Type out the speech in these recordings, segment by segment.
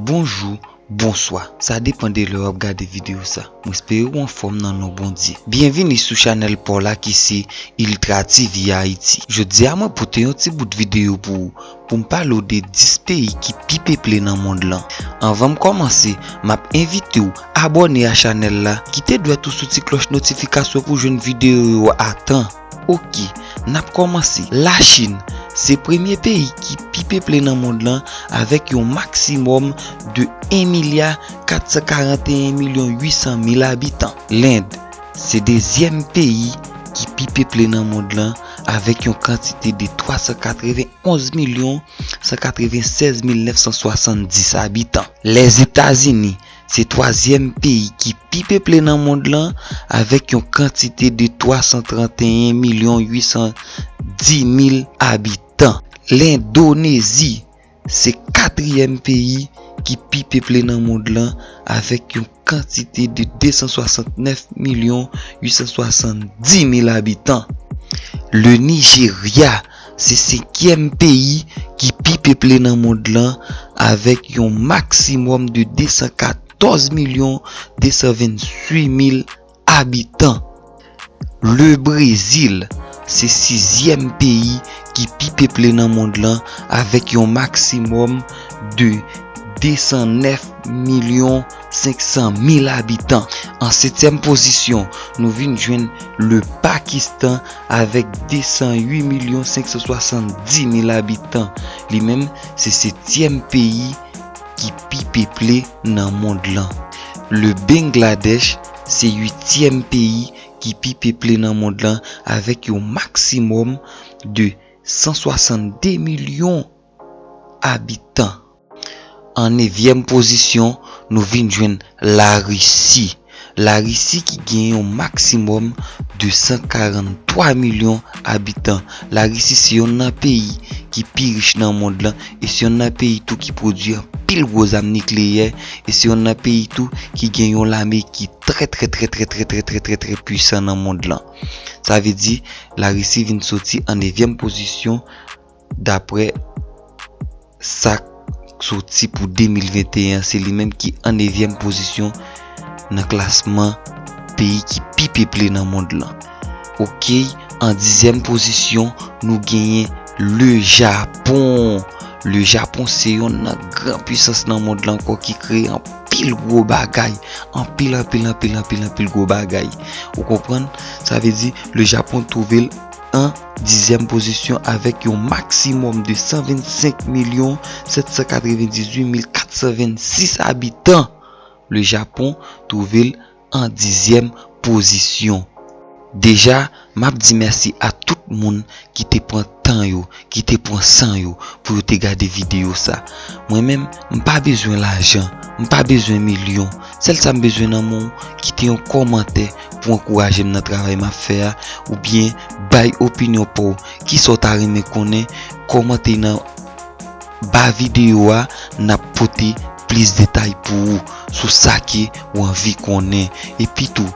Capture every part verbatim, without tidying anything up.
bonjou, bonswa. Sa depann de lè w ap gade videyo sa. Mwen espere w anfòm nan non Bondye. Byenvini sou chanèl pa w la ki se Ultra T V Haïti. Jodi a mwen pote yon ti bout videyo pou ou, pou m pale w de dis peyi ki pi peple nan mond lan. Anvan m kòmanse, m ap envite w abòne a chanèl la, kite dwèt ou sou ti klòch notifikasyon pou jwenn videyo yo a tan. Oke, n ap kòmanse. Lachin se premye peyi ki pi peple nan mond lan avèk yon maksimòm de en milya kat san karanteyen milyon uit san mil abitan. Lend se dezyèm peyi ki pi peple nan mond lan avèk yon kantite de twa san katrevenn onz milyon san katrevennsèz mil nèf san swasanndis abitan. Lèzetazini se twazyèm peyi ki pi peple nan mond lan avèk yon kantite de twa san tranteyen milyon uit san dis mil abitan. Lendonezi se katriyèm peyi ki pi peple nan mond lan avèk yon kantite de de san swasannnèf milyon uit san swasanndis mil abitan. Le Nijerya se senkyèm peyi ki pi peple nan mond lan avèk yon maksimòm de de san katòz milyon de san venntuit mil abitan. Le Brezil se sizyèm peyi ki pi peple nan mond lan avèk yon maksimòm de de san nèf milyon senk san mil abitan. An setyèm pozisyon, nou vin jwenn le Pakistan avèk de san uit milyon senk san swasanndis mil abitan. Li menm, se setyèm peyi ki pi peple nan mond lan. Le Bangladesh se uityèm peyi ki pi peple nan mond lan avèk yon maksimòm de san swasanndde milyon abitan. An nevyèm pozisyon, nou vin jwenn Larisi. Larisi ki gen yon maksimòm de san karanntwa milyon abitan. Larisi se yonn nan peyi ki pi rich nan mond lan e se yonn nan peyi tou ki pwodui anpil gwo zam nikleyè e se yonn nan peyi tou ki gen yon lame ki trè trè trè trè trè trè trè trè trè pwisan nan mond lan. Sa vle di Larisi vin soti an nevyèm pozisyon daprè sa k soti pou de mil venteyen an, se li menm ki an nevyèm pozisyon nan klasman peyi ki pi peple nan mond lan. Oke, an dizyèm pozisyon, nou genyen le Japon. Le Japon se yonn nan gran pwisans nan mond lan ankò ki kreye anpil gwo bagay, anpil, anpil, anpil, anpil, anpil gwo bagay. Ou konprann? Sa vle di, le Japon twouve l an dizyèm pozisyon avèk yon maksimòm de san vennsenk milyon sèt san katrevendizuit mil kat san vennsis abitan. Le Japon twouve l an dizyèm pozisyon. Deja, m ap di mèsi a tout moun ki te pran tan yo, ki te pran san yo pou yo te gade videyo sa. Mwen menm, m pa bezwen lajan, m pa bezwen milyon. Sèl sa m bezwen nan men w, kite yon kòmantè pou ankouraje m nan travay m ap fè a, oubyen bay opinyon pa w. Kisa w ta renmen konnen? Kòmante nan ba videyo a, n ap pote plis detay pou ou sou sa ke w anvi konnen. Epi tou,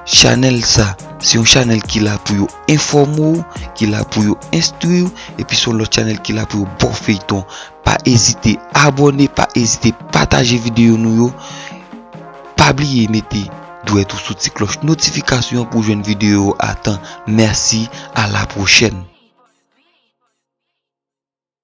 chanèl sa, se yon chanèl ki la pou yo enfòme w, ki la pou yo enstwi w, epi se yon lòt chanèl ki la pou yo ba w feyton. Pa ezite abòne, pa ezite pataje videyo nou yo. Pa bliye mete dwèt ou sou ti klòch notifikasyon pou jwenn videyo a tan. Mèsi, a la pwochèn.